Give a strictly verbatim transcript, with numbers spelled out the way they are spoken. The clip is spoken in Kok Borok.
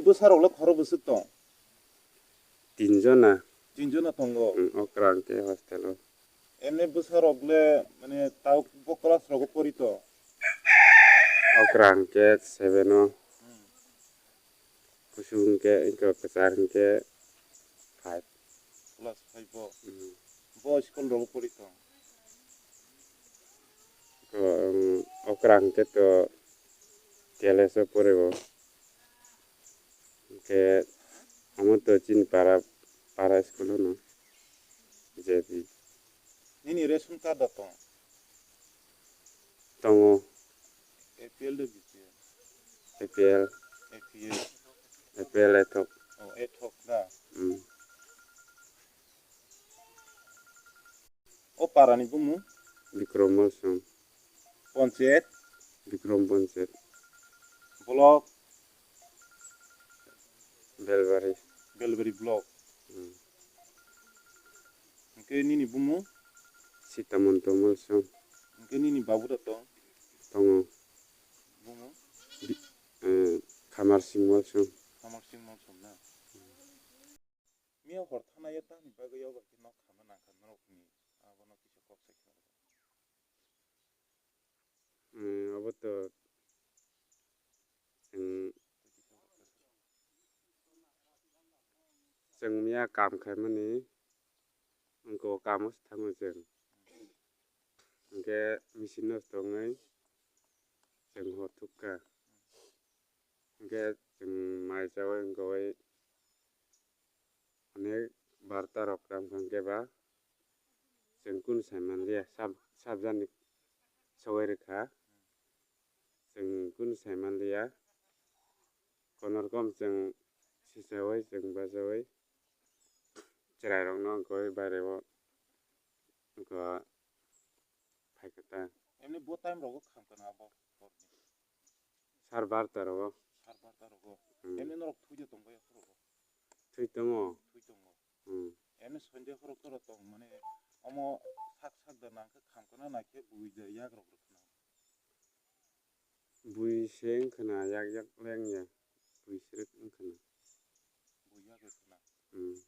Bwsarok le khoro bwswk tong? Tin jona. Tin jona tongo? Mm, okra hwnkhe hostel o. Emni bwsarok le mane tao bo class rogo pori tong? Okra hwnkhe seven o. Hmm. Kusu hwnkhe, hwnkhe kwchar hwnkhe five. Class five o? Hmm. Bo school rogo pori tong? Ko, um, okra hwnkhe to K L S o pori o. Hwnkhe omo to chini para, para school o no J B. Nini ration card da tong? Tongo. A P L da B P L? A P L. A P L. A P L ethok. Oh, ethok da. Hmm. O para ni bumung? Bikrom Molsom. Ponchayat? Bikrom Ponchayat. Block? Belbari. Belbari block. Hmm. Hwnkhe nini bumung? Sitamonto Molsom. Hwnkhe nini babu da tong? Tongo. Bumung? Bi-, eh, Khamar Singh Molsom. Khamar Singh Molsom na? Miya hor thana ya tamni bagwi ya bai khe nok khama nang kha norok ni abono kisa kok sai khe. Hmm, obo to chwng, chwng miya kam khaimani wngkha o kamo se thango chwng. Hwnkhe machine nosto wngwi chwng hor thukha. Hwnkhe chwng mai chaui wngwi onek barta rok tang khe ba chwng kunu sai manliya, sab-, sabjani sogwi rwkha, chwng kunu sai manliya. Konorkom chwng sichaui, chwng bachaui chwrairokno wngkha baireo wngkha phaikha ta. Emni bo time rogo kham kana abo? Sar barta rogo. Sar barta rogo. Hmm. Emni norok thwi de tongbai akhoro? Thwi tongo. Thwi tongo. Hmm. Emni sonde khorok toro tong mane omo sak sak da nang khe kham kana na khe bui de yak rok rwkha na? Bui se wngkha na yak yak le wngya. Bui srwk wngkha na. Bui yak rwkha na. Hmm.